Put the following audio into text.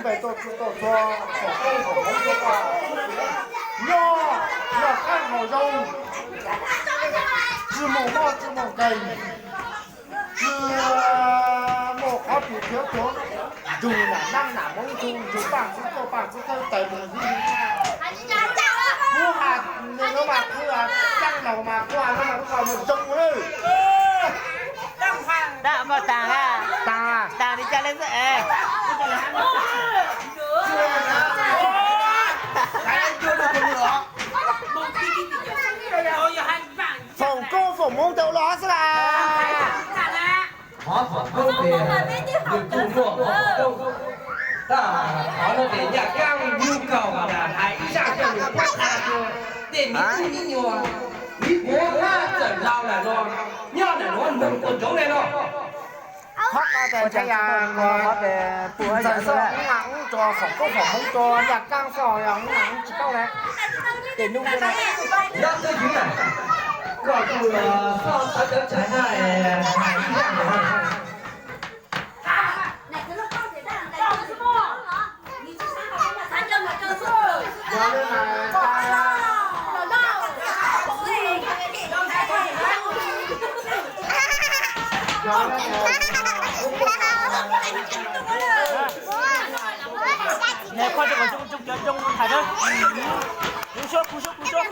Peb tuaj txhua tuaj txhua, foom koob foom hmoov rau koj, nyob noj qab haus zoo, tsis mus mob tsis mus nkeeg, tsis mus qhov twg khiav tuag, nrug nam nab nam hmoov nrug, nrug paj txwv tuaj paj txwv thawj tawm mus ywg. Kuv has nws no mas kuv has caj laug mas kuv has no mas kuv koj mus zoo lawm. Tab koj taag, taag, taag li cas le xwb es. Foom koob foom hmoov tau los xwb las. Qhov foom koob ces nws kuj muaj qhov foom koob, tab qhov no ces Yaj Kaab nub kaug mas hais ib zaj coj lug puab tha dua, tej miv tub miv nyuas, miv puab hab txawm laus lawm los nyob ntawm nuav noog ua ntsoov le no. Qhov ko ces ntshai yog Txawm Xyooj ub nas ub rua foom koob foom hmoov rua Yaj Kaab xwb, yog ub nas ub tsis paub le. Ces nub nyob twj ywm na, koj kuj xoj xav cov tshais hab hais ib zaj ntawm no. Nws koj cov zoo cov zoo hais na. Kuv suab kuv suab kuv suab.